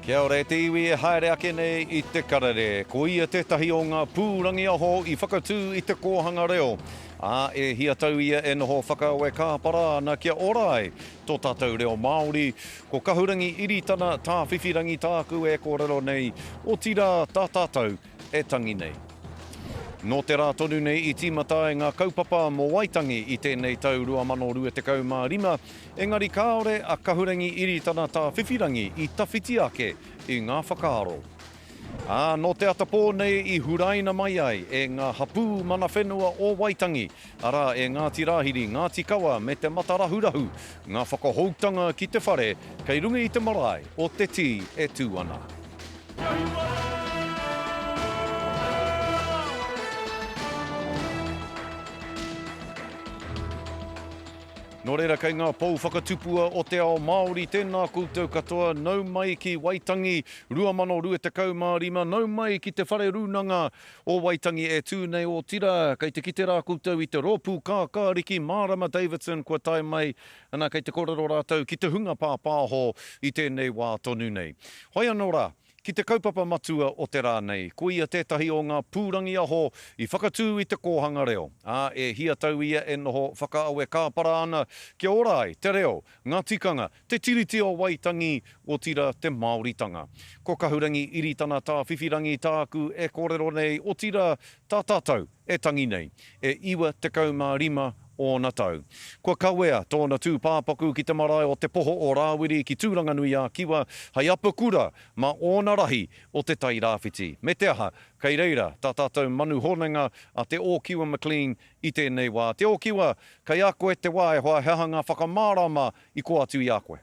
Kia ora e te iwi e haere ake nei i te karere. Ko ia tētahi o ngā pūrangiaho i whakatū i te kōhanga reo, ā, e hia tau ia e noho whakaawe kāpara ana kia ora ai tō tātou reo Māori. Ko Kahurangi Iritana Tāwhiwhirangi tāku e kōrero nei, otirā tā tātou e tangi nei. Nō te rā tonu nei i tīmata ai ngā kaupapa mō Waitangi i tēnei tau 2025, engari kāore a Kahurangi Iritana Tāwhiwhirangi i tawhiti ake i ngā whakaaro. Ā, nō te atapō nei i huraina mai ai e ngā hapū mana whenua o Waitangi, arā, e Ngāti Rāhiri, Ngāti Kawa me Te Matarahurahu, ngā whakahoutanga ki te whare kei runga i te marae o Te Tī e tū ana. Nō reira, kei ngā pou whakatupua o te ao Māori, tēnā koutou katoa, nau mai ki Waitangi 2025, nau mai ki te Whare Rūnanga o Waitangi e tū nei, otirā, kei te kite rā koutou i te rōpū kākāriki Mārama Davidson kua tae mai, ana kei te kōrero rātou ki te hunga pāpāho i tēnei wā tonu nei. Hoi anō rā, ki te kaupapa matua o te rā nei, ko ia tētahi o ngā pūrangiaho i whakatū i te kōhanga reo, ā, e hia tau ia e noho whakaawe kāpara ana kia ora ai te reo, ngā tikanga, te Tiriti o Waitangi, otirā te Māoritanga. Ko Kahurangi Iritana Tāwhiwhirangi tāku e kōrero nei, otirā tā tātou e tangi nei. E 95 ōna tau. Kua kawea tōna tūpāpaku ki te marae o Te Poho o Rāwiri ki Tūranganui-ā-Kiwa hei apakura mā ōna rahi o Te Tai Rāwhiti. Me te aha, kei reira tā tātou manu honenga a Te Ōkiwa McLean i tēnei wā. Te Ōkiwa, kei a koe te wā e hoa, he aha ngā whakamārama i kō atu i a koe?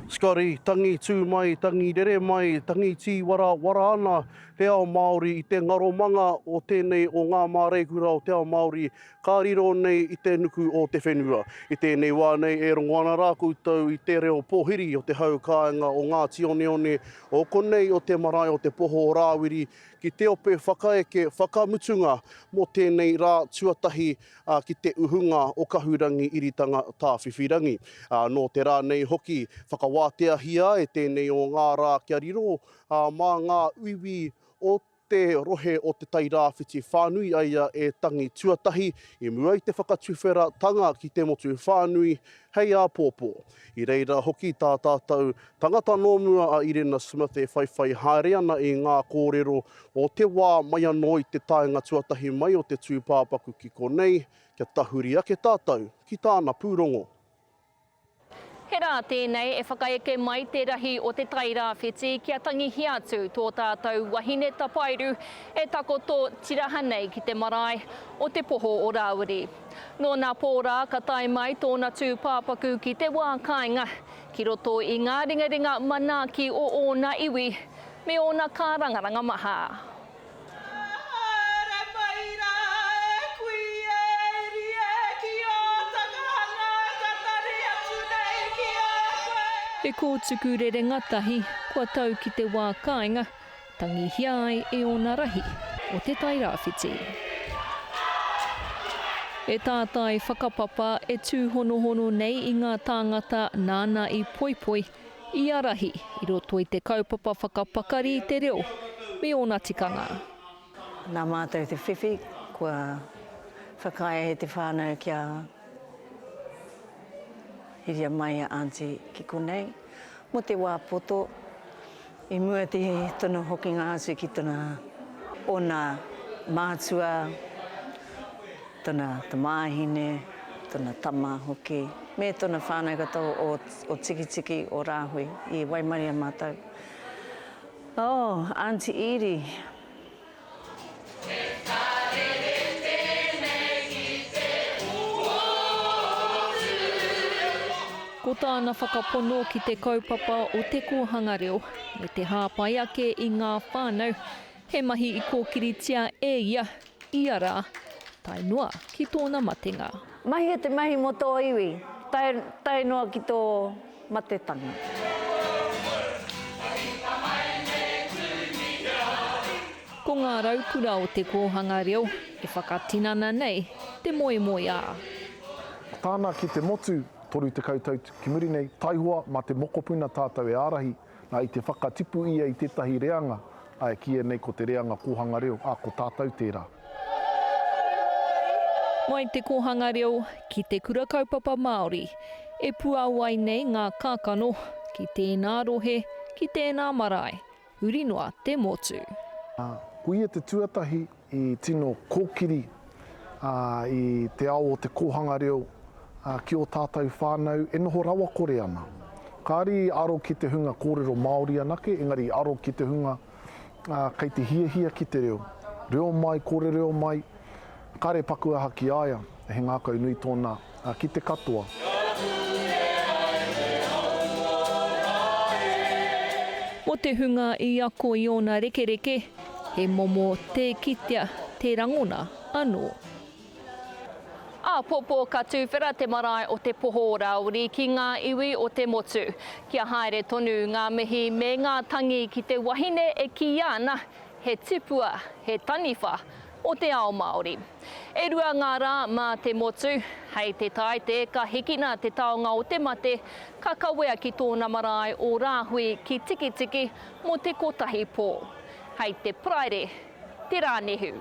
Scotty, tangi tū mai, tangi rere mai, tangi tīwarawara ana te ao Māori i te ngaromanga o tēnei o ngā māreikura o te ao Māori ka riro nei i te nuku o te whenua. I tēnei wā nei e rongo ana rā koutou i te reo pōhiri o te hau kāinga o Ngāti Oneone o konei o te marae o Te Poho o Rāwiri ki te ope whakaeke whakamutunga mō tēnei rā tuatahi ā, ki te uhunga o Kahurangi Iritanga Tāwhiwhirangi. Ā, nō te rā nei hoki, whakawāteahia ai tēnei o ngā rā kia riro, ā, mā ngā iwi o te rohe o Te Tai Rāwhiti whānui a ia e tangi tuatahi i mua i te whakatuwheratanga ki te motu whānui hei āpōpō. I reira hoki tā tātou tangata nō mua a Irena Smith e whaiwhai haere ana i ngā kōrero o te wā mai anō i te taenga tuatahi mai o te tūpāpaku ki konei, kia tahuri ake tātou ki tāna pūrongo. He rā tēnei e whakaeke mai te rahi o Te Tairāwhiti kia tangihia atu tō tātou wahine tapairu e takoto tiraha nei ki te marae o Te Poho o Rāwiri. Nō nā pō rā ka tae mai tōna tūpāpaku ki te wā kāinga, ki roto i ngā ringaringa manaaki o ōna iwi me ōna kārangaranga maha. Haere mai rā e kui e iri e ki ō takahanga ka tari atu nei ki a koe. He kōtuku rerenga tahi kua tau ki te wā kāinga, Tangihia ai e ōna rahi o Te Tairāwhiti. He tātai whakapapa e tūhonohono nei i ngā tāngata nāna i poipoi, i ārahi i roto i te kaupapa whakapakari i te reo me ōna tikanga. Nā mātou te whiwhi, kua whakaae e te whānau kia hiria mai a Aunty ki konei mō te wā poto. I mua te tona hokinga atu ki tona ona mātua, tona tamāhine, tona tama hoki, me tona whānau katoa o, o Tikitiki, o Rāhui, i waimaria mātou. Oh, Aunty Edie. He karere tēnei ki te ōtū. Ko tāna whakapono ki te kaupapa o te kōhanga reo me te hāpai ake i ngā whānau, he mahi i kōkiritia e ia ia rā, tae noa ki tōna matenga. Mahia te mahi mō tō iwi, tae, tae noa ki tō matetanga. Ko ngā raukura o te kōhanga reo e whakatinana nei te moemoeā. Ko tāna ki te motu. 30 tau ki muri nei, taihoa mā te mokopuna tātou e ārahi, nā, i te whakatipu ia i tētahi reanga, ā, e kīia nei ko te reanga kōhanga reo, ā, ko tātou tērā. Mai te kōhanga reo ki te kura kaupapa Māori, e puāwai nei ngā kākano ki tēnā rohe, ki tēnā marae, huri noa te motu. Ko ia te tuatahi i tino kōkiri i te ao o te kōhanga reo ki ō tātou whānau e noho rawakore ana. Kāre i aro ki te hunga kōrero Māori anake, engari i aro ki te hunga kei te hiahia ki te reo. Reo mai, kōrereo mai, kāre paku aha ki a ia, he ngākau nui tōna ki te katoa. Mō te hunga i ako i ōna rekereke, he momo tē kitea, tē rangona anō. Āpōpō ka tūwhera te marae o Te Poho o Rāwiri ki ngā iwi o te motu. Kia haere tonu ngā mihi me ngā tangi ki te wahine e kīia ana he tipua, he taniwha o te ao Māori. E rua ngā rā mā te motu, hei te Tāite ka hikina te taonga o te mate, ka kawea ki tōna marae o Rāhui ki Tikitiki mō te kotahi pō. Hei te Paraire, te rā nehu.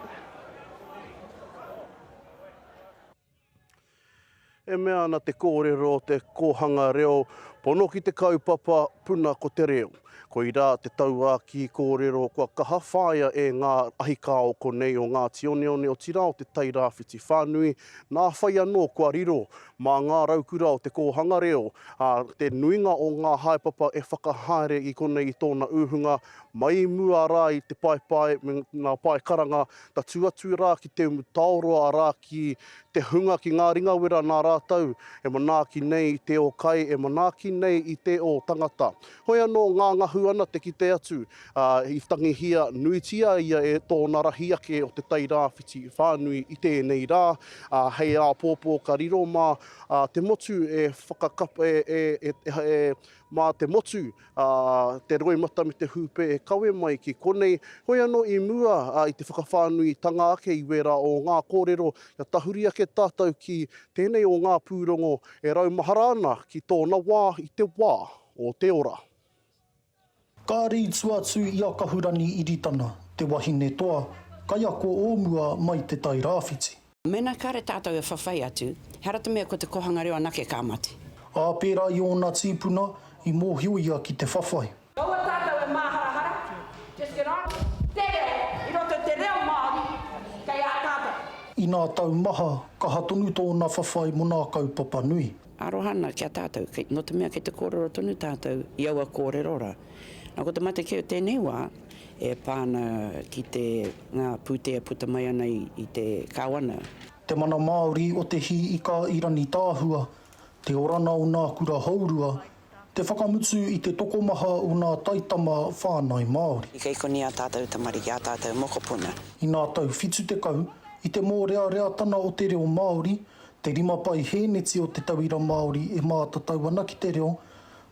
E mea ana te kōrero o te kōhanga reo, pono ki te kaupapa, puna ko te reo. Koirā te tauākī kōrero kua kaha whāia e ngā ahikā o konei o Ngāti Oneone otirā o Te Tai Rāwhiti whānui, nā whai anō kua riro mā ngā raukura o te kōhanga reo, ā, te nuinga o ngā haepapa e whakahaere i konei i tōna ūhunga mai i mua rā i te paepae me ngā pae karanga tatū atu rā ki Te Umutaoroa arā ki te hunga ki ngā ringawera nā rātou e manaaki nei i te o kai, e manaaki nei i te o tangata. Hoi anō ngangahu ana te kite atu, ā, i tangihia nuitia ia e tōna rahi ake o Te Tai Rāwhiti whānui i tēnei rā, ā, hei āpōpō ka riro mā te motu e whakakapa, e, e, e, e, mā te motu ā, te roimata me te hūpē e kawe mai ki konei. Hoi anō i mua i te whakawhānuitanga ake i wērā o ngā kōrero, kia tahuri ake tātou ki tēnei o ngā pūrongo e raumahara ana ki tōna wā i te wā o te ora. Kāre i tua atu i a Kahurani Iritana, te wahine toa, kaiako o mua mai Te Tai Rāwhiti. Mēnā kāre tātou e whawhai atu, ehara te mea ko te kōhanga reo anake ka mate. Ā, pērā i ōna tīpuna, i mōhio ia ki te whawhai. Kaua tātou e māharahara, just get on. Te reo, i roto i te reo Māori, kei a tātou. I nā tau maha, kaha tonu tōna whawhai mō nā kaupapa nui. Aroha ana ki a tātou, kei, nō te mea kei te kōrero tonu tātou i aua kōrero rā. Nā, ko te mate kē o tēnei wā, e pā ana ki te, ngā pūtea e puta mai ana i, i te Kāwana. Te mana Māori o te hī ika i Rangitāhua, te orana o nā kura hourua, te whakamutu i te tokomaha o nā taitama whānai Māori. Kei konei ā tātou tamariki, ā tātou mokopuna. I nā tau 70, i te mōreareatana o te reo Māori, te rima paihēneti o te tauira Māori e mātatau ana ki te reo,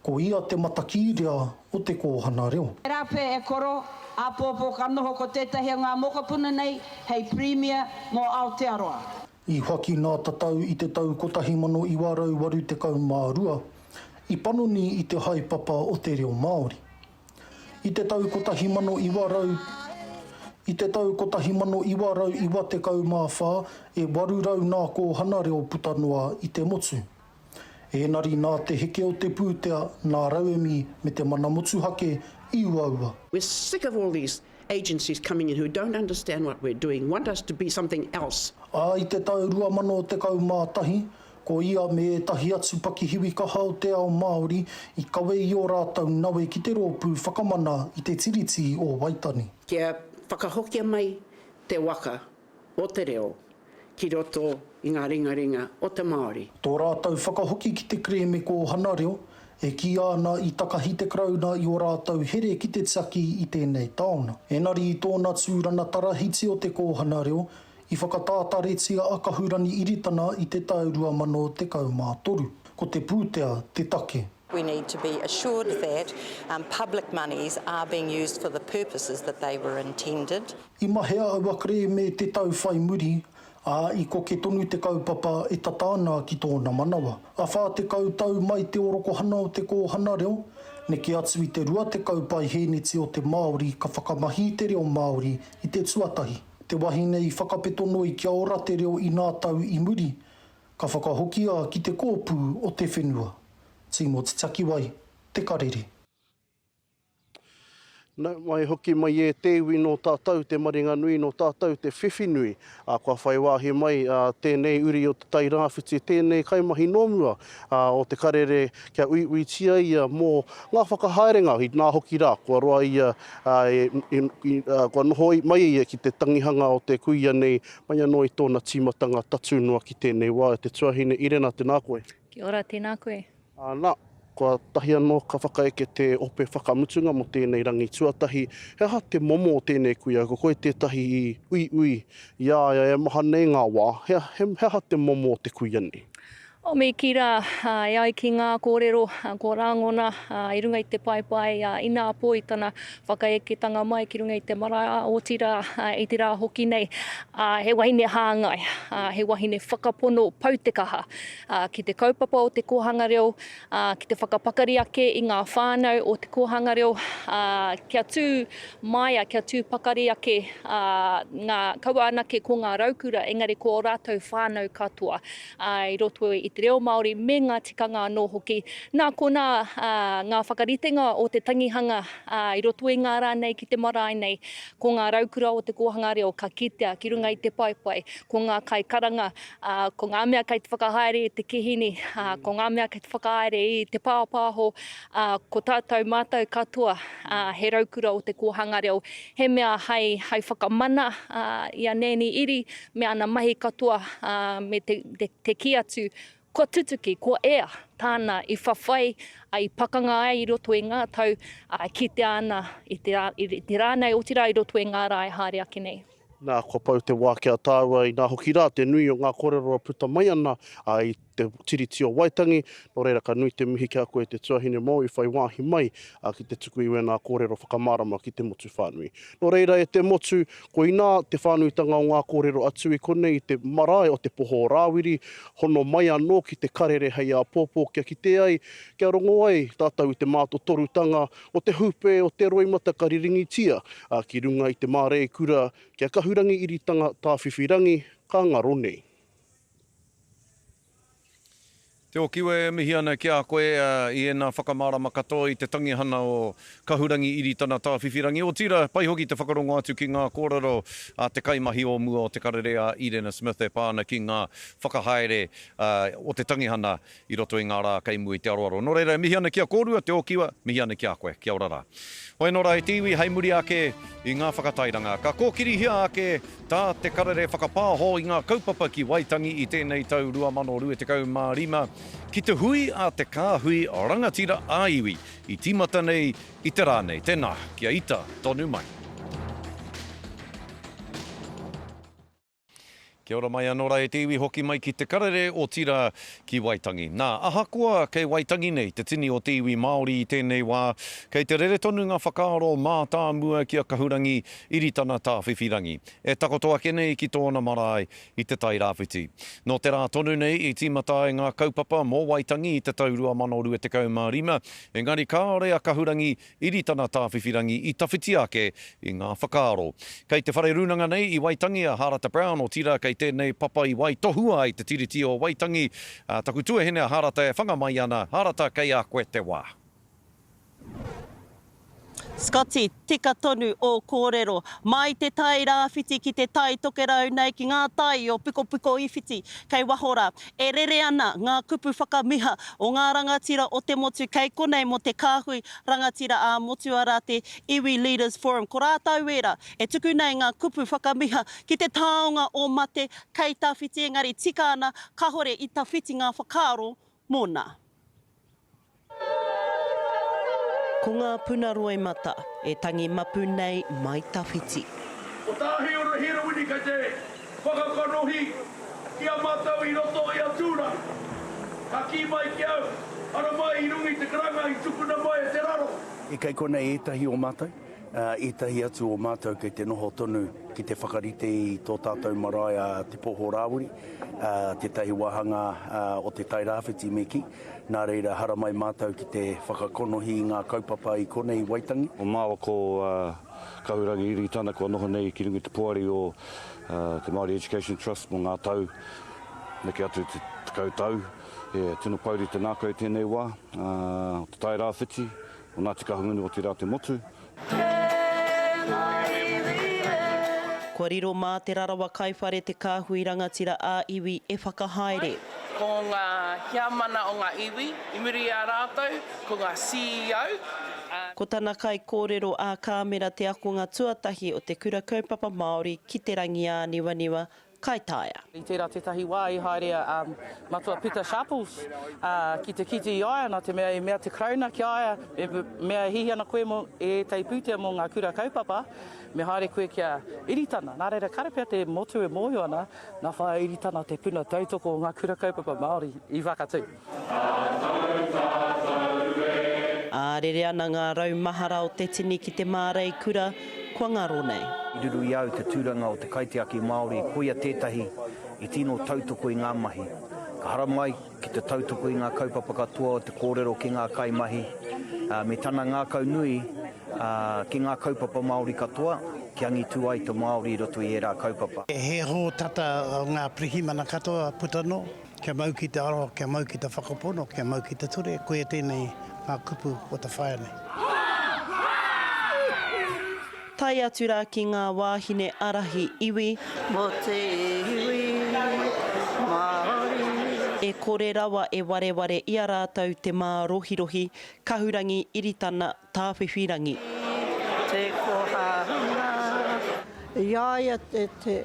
Ko ia te matakīrea o te kōhana reo. Tērā pea e koro, āpōpō ka noho ko tētahi o ngā mokopuna nei hei Pirimia mō Aotearoa. I huaki nā tatau i te tau 1982, i panoni i te haepapa o te reo Māori. I te tau 1900 I te tau 1994, e 800 nā kōhana reo puta noa i te motu. Ēnari nā te heke o te pūtea, nā rauemi me te mana motuhake i uaua. We're sick of all these agencies coming in who don't understand what we're doing, want us to be something else. Ā, i te tau 2011, ko ia me ētahi atu pakihiwi kaha o te ao Māori i kawe i ō rātou nawe ki te Rōpū Whakamana i te Tiriti o Waitangi. Kia whakahokia mai te waka o te reo ki roto i ngā ringaringa o te Māori. Tō rātou whakahoki ki te kerēme kōhana reo, e kīia ana i takahi te Karauna i ō rātou here ki te tiaki i tēnei taona. Engari i tōna tūrana tarahiti o te kōhana reo, i whakatātaretia a Kahurangi Iritana i te tau 2013. Ko te pūtea te take. We need to be assured that public monies are being used for the purposes that they were intended. I mahea aua kerēme te tau whai muri, ā, i koke tonu te kaupapa e tata ana ki tōna manawa. A 40 tau mai te orokohana o te kōhana reo, neke atu i te 20 paihēneti o te Māori ka whakamahi i te reo Māori i te tuatahi. Te wahine i whakapeto noi kia ora te reo inā tau i muri, ka whakahokia ki te kōpū o te whenua. Tīmoti Takiwai, Te Karere. Nau mai hoki mai e te iwi nō tātou te maringanui, nō tātou te whiwhi nui, ā, kua whai wāhi mai tēnei uri o Te Tai Rāwhiti, tēnei kaimahi nō mua o Te Karere kia uiuitia ia mō ngā whakahaerenga, inā hoki rā, kua roa ia, kua noho mai ia ki te tangihanga o te kuia nei mai anō i tōna tīmatanga tatū noa ki tēnei wā. E te tuahine Irena, tēnā koe. Kia ora, tēnā koe. Ā, nā, kua tahi anō ka whakaeke te ope whakamutunga mō tēnei rangi tuatahi. He aha te momo o tēnei kuia? Ko koe tētahi i uiui i a ia e maha nei ngā wā. He, he, he aha te momo o te kuia nei? O me kī rā, e ai ki ngā kōrero, ko Rāngona i runga i te paepae ināpō i tana whakaeketanga mai ki runga i te marae, ā, otirā, i te rā hoki nei, he wahine hāngai, he wahine whakapono pau te kaha, ā, ki te kaupapa o te kōhanga reo, ā, ki te whakapakari ake i ngā whānau o te kōhanga reo, ā, kia tū māia, kia tū pakari ake, ā, ngā, kaua anake ko ngā raukura, engari ko ō rātou whānau katoa, ā, i roto i te reo Māori me ngā tikanga anō hoki. Nā konā, ā, ngā whakaritenga o te tangihanga, ā, i roto i ngā rā nei ki te marae nei, ko ngā raukura o te kōhanga reo ka kitea ki runga i te paepae, ko ngā kaikaranga, Ā, ko ngā mea kei te whakahaere i te kihini, ā, ko ngā mea kei te whakahaere i te pāpāho, ā, ko tātou mātou katoa, ā, he raukura o te kōhanga reo, he mea hai, hai whakamana, ā, i a Nanny Iri me ana mahi katoa, ā, me te, te, te kī atu, kua tutuki, kua ea tāna i whawhai, ā, i pakanga ai i roto i ngā tau, ā, e kitea ana i te rā, i te rā nei, otirā i roto i ngā rā e haere ake nei. Nā, kua pau te wā ki a tāua, inā hoki rā te nui o ngā kōrero e puta mai ana i te Tiriti o Waitangi, nō reira ka nui te mihi ki a koe te tuahine mōu i whai wāhi mai ki te tuku i wēnā kōrero whakamārama ki te motu whānui. Nō reira e te motu, koinā te whānuitanga o ngā kōrero atu i konei i te marae o Te Poho o Rāwiri, hono mai anō ki te karere hei āpōpō kia kite ai, kia rongo ai tātou i te mātotorutanga o te hūpē o te roimata ka riringitia ki runga i te māreikura kia kahurangi iritanga tāwhiwhirangi ka ngaro nei. Te Okiwa e mihi ana ki a koe i ēnā whakamārama katoa i te tangihana o Kahurangi Iritana Tāwhiwhirangi. Otirā, pai hoki te whakarongo atu ki ngā kōrero a te kaimahi o mua o Te Karere a Irena Smith e pā ana ki ngā whakahaere o te tangihana i roto i ngā rā kei mua i te aroaro. Nō reira, e mihi ana ki a kōrua, Te Ōkiwa, mihi ana ki a koe. Kia ora rā. Hoi anō rā e te iwi, hei muri ake i ngā whakatairanga, ka kōkirihia ake tā Te Karere whakapāho i ngā kaupapa ki Waitangi i tēnei tau 2025 ki te hui a te kāhui rangatira ā-iwi i tīmata nei i te rā nei. Tēnā, kia ita tonu mai. Kia ora mai anō rā e te iwi hoki mai ki Te Karere, otirā ki Waitangi. Nā, ahakoa kei Waitangi nei te tini o te iwi Māori i tēnei wā, kei te rere tonu ngā whakaaro mātāmua ki a Kahurangi Iritana Tāwhiwhirangi, e takoto ake nei ki tōna marae i Te Tai Rāwhiti. Nō te rā tonu nei i tīmata ai ngā kaupapa mō Waitangi i te tau 2025, engari kāore a Kahurangi Iritana Tāwhiwhirangi i tawhiti ake i ngā whakaaro. Kei te whare rūnanga nei i Waitangi a Hārata Brown, otirā kei tēnei papa i waitohua ai te Tiriti o Waitangi, ā, taku tuahine a Hārata e whanga mai ana. Hārata, kei a koe te wā. Scotty, tika tonu ō kōrero. Mai te tai rāwhiti ki te tai tokerau nei ki ngā tai o Pikopikoiwhiti kei waho rā. E rere ana ngā kupu whakamiha o ngā rangatira o te motu kei konei mō te kāhui rangatira ā-motu arā te Iwi Leaders Forum. Ko rātou ērā e tuku nei ngā kupu whakamiha ki te taonga o mate kei tawhiti engari tika ana kahore i tawhiti ngā whakaaro mōna. Ko ngā puna roimata e tangi mapu nei mai tawhiti. Ko tā Heora Herewini kei te whakakanohi ki a mātou i roto i a Tūranga. Ka kī mai ki au, Haramai i runga i te karanga i tukuna mai e te raro. Kei konei ētahi o mātou. Ētahi atu o mātou kei te noho tonu ki te whakarite i tō tātou marae a Te Poho Rāwiri, tētahi wāhanga o Te Tai Rāwhiti me kī. Nā reira, haramai mātou ki te whakakonohi i ngā kaupapa i konei i Waitangi. Ko māua ko Kahurangi Iritana kua noho nei ki runga i te poari o te Māori Education Trust mō ngā tau neke atu i te 10 tau. He tino pouri te ngākau i tēnei wā o Te Tai Rāwhiti, o Ngāti Kahungunu otirā te motu. Kua riro mā Te Rarawa Kaiwhare te kāhui rangatira ā-iwi e whakahaere. Ko ngā heamana o ngā iwi, i muri i a rātou, ko ngā CEO. Ko tana kaikōrero ā-kāmera te akonga tuatahi o te Kura Kaupapa Māori ki Te Rangiāniwaniwa, Kaitaia. I tērā tētahi wā i haere a Matua Pita Sharples ki te kite i a ia, nā te mea i mea te Karauna ki a ia, me mea e hiahia ana koe mō ētahi pūtea mō ngā kura kaupapa, me haere koe ki a Iritana. Nā reira, kāre pea te motu e mōhio ana, nā Whaea Iritana te puna tautoko o ngā kura kaupapa Māori i whakatū. Ā, rere ana ngā rau mahara o te tini ki te māreikura kua ngaro nei. I riro i a au te tūranga o te kaitiaki Māori, koia tētahi i tino tautoko i ngā mahi. Ka haramai ki te tautoko i ngā kaupapa katoa o te kōrero ki ngā kaimahi, me tana ngākau nui ki ngā kaupapa Māori katoa, kia angitu ai te Māori i roto i ērā kaupapa. He hōtata ngā pirihimana katoa puta noa. Kia mau ki te aroha, kia mau ki te whakapono, kia mau ki te ture, koia tēnei ngā kupu o te whaea nei. Tae atu rā ki ngā wāhine ārahi iwi. Mō te iwi Māori. E kore rawa e wareware i a rātou te mārohirohi, kahurangi, iritana, Tāwhiwhirangi. Te kohanga. I a ia te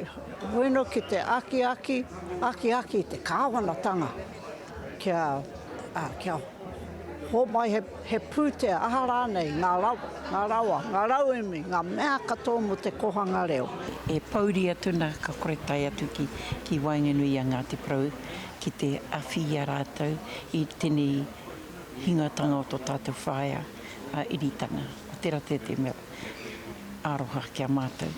weno ki te akiaki, akiaki i te kāwanatanga kia, kia hōmai he, he pūtea, aha rānei, ngā rawa, ngā rawa, ngā rauemi, ngā mea katoa mō te kōhanga reo. E pouri atu na ka kore tae atu ki, ki waenganui i a Ngāti Porou ki te awhi i a rātou i tenei hingatanga o to tātou whaea a Iritana. Ko tera tētehi mea aroha ki a mātou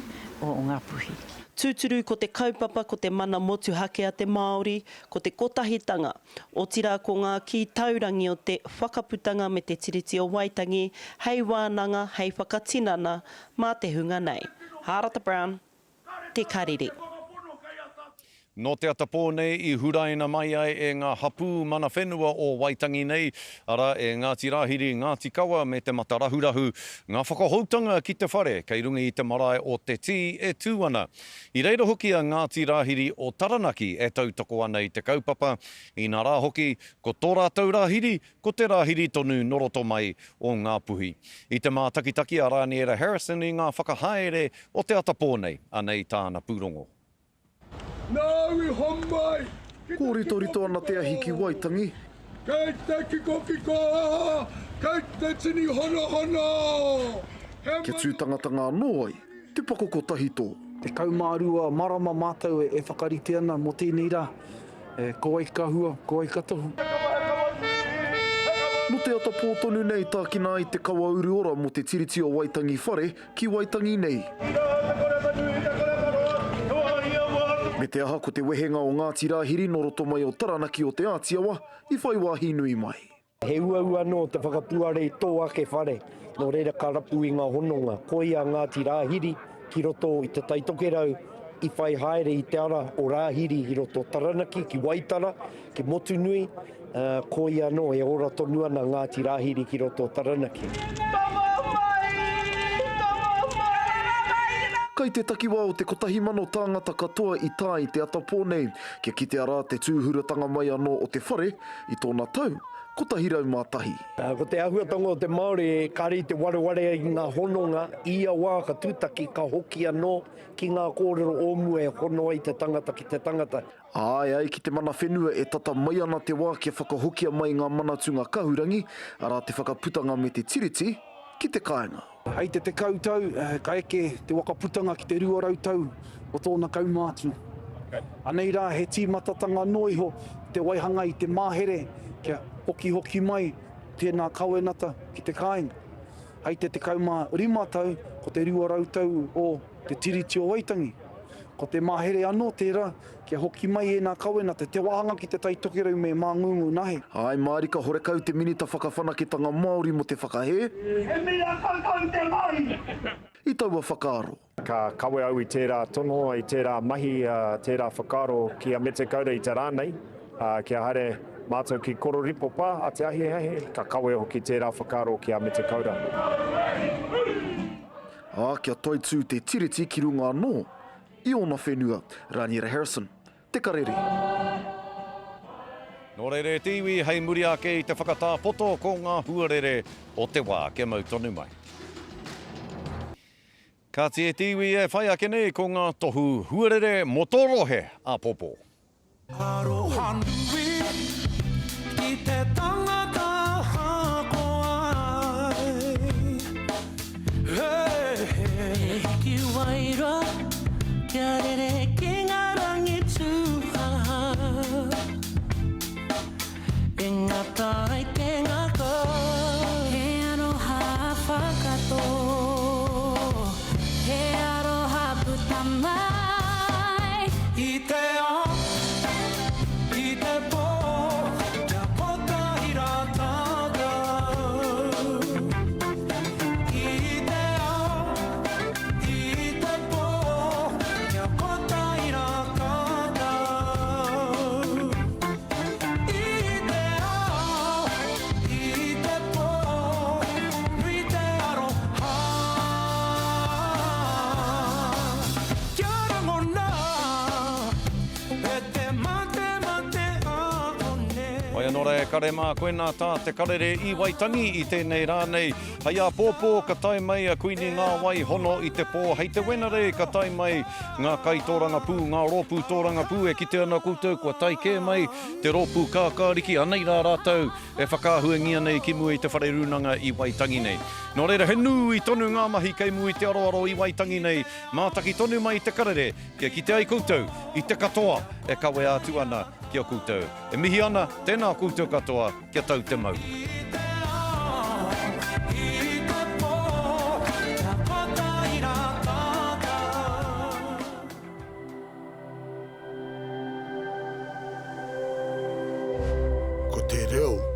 o Ngāpuhi. Tūturu ko te kaupapa ko te mana motuhake a te Māori, ko te kotahitanga, otirā ko ngā kī taurangi o te Whakaputanga me te Tiriti o Waitangi hei wānanga, hei whakatinana mā te hunga nei. Hārata Brown, Te Karere. Nō te ata pō nei i huraina mai ai e ngā hapū mana whenua o Waitangi nei, arā, e Ngāti Rāhiri, Ngāti Kawa me Te Matarahurahu, ngā whakahoutanga ki te whare kei runga i te marae o Te Tī e tū ana. I reira hoki a Ngāti Rāhiri o Taranaki e tautoko ana i te kaupapa, inā rā hoki, ko tō rātou rāhiri, ko te rāhiri tonu nō roto mai o Ngāpuhi. I te mātakitaki a Rāniera Harrison i ngā whakahaere o te ata pō nei, anei tāna pūrongo. Nāu i homai ki te Kōritorito ana te ahi ki Waitangi. Kei te kikokiko, kei te tini honohono, he Kia tūtangatanga anō ai te pakoko tahito. 12 marama mātou e whakarite ana mō tēnei rā. Ko wai ka hua, ko wai ka tohu. Nō te ata pō tonu nei tākina ai te kawa uruora mō te Tiriti o Waitangi whare ki Waitangi nei. Me te aha ko te wehenga o Ngāti Rāhiri nō roto mai o Taranaki o Te Ātiawa i whai wāhi nui mai. He uaua anō te whakapuare i tō ake whare, nō reira ka rapu i ngā hononga. Koia a Ngāti Rāhiri ki roto i Te Tai Tokerau i whai haere i te ara o Rāhiri i roto o Taranaki, ki Waitara, ki Motunui, ā, koia anō e ora tonu ana Ngāti Rāhiri ki roto o Taranaki. Kai te takiwā o te 1,000 tāngata katoa i tae i te atapō nei, kia kitea rā te tūhuratanga mai anō o te whare i tōna tau 101. Ko te āhuatanga o te Māori, kāre i te wareware i ngā hononga, i ia wā ka tūtaki, ka hoki anō ki ngā kōrero o mua e hono ai te tangata ki te tangata. Ā, e ai ki te mana whenua e tata mai ana te wā kia whakahokia mai ngā manatunga kahurangi, arā te whakaputanga me te tiriti, ki te kāinga. Hei te 10 tau, ka eke te waka putanga ki te 200 tau o tōna kaumātua. Anei rā he tīmatatanga noa iho te waihanga i te mahere kia hokihoki mai tēnā kawenata ki te kāinga. Hei te 15 tau, ko te 200 tau o Te Tiriti o Waitangi. Ko te mahere anō tērā, kia hoki mai ēnā kawenata, te wāhanga ki Te Tai Tokerau me Māngungu Nahe. Āe mārika horekau te Minita Whakawhanaketanga Māori mō te whakahē. He mea kaukau te mahi! I taua whakaaro. Ka kawe au i tērā tono, i tērā mahi, tērā whakaaro ki a Mete Kaura i te rā nei, kia haere mātou ki Kororipo Pā a Te Ahiahi, ka kawe hoki tērā whakaaro ki a Mete Kaura. Ā, kia toitū te Tiriti ki runga anō i ōna whenua. Raniera Harrison, Te Karere. Nō reira e te iwi, hei muri ake i te whakatā poto ko ngā huarere o te wā kia mau tonu mai. Kāti e te iwi e whai ake nei ko ngā tohu huarere mō tō rohe āpōpō. Aroha nui ki te tangata hakoai. Hey, hey. He hiki wairua kia rere ki nga rangi tuhaha. E ngata ai te ngakau. He aroha whakatō, he aroha puta mai. I te ao, i te pō, kia kotahi rā tātou. I te ao, i te pō, kia kotahi rā tātou. I te ao, i te pō, nui te aroha. Kia rangona e te matemate ā-one. Whai anō rā e kare mā, koinā tā te karere i Waitangi i tēnei rā nei. Hei āpōpō ka tae mai a Kuini Ngāwai hono i te pō, hei te Wenerei ka tae mai ngā kaitōrangapū, ngā rōpū tōrangapū e kite ana koutou kua tae kē mai te rōpū kākāriki, anei rā rātou e whakaahuangia nei ki mua i te whare rūnanga i Waitangi nei. Nō reira, he nui tonu ngā mahi kei mua i te aroaro i Waitangi nei, mātaki tonu mai i te karere kia kite ai koutou i te katoa e kawea atu ana ki a koutou. E mihi ana, tēnā koutou katoa, kia tau te mauri. Ko te reo.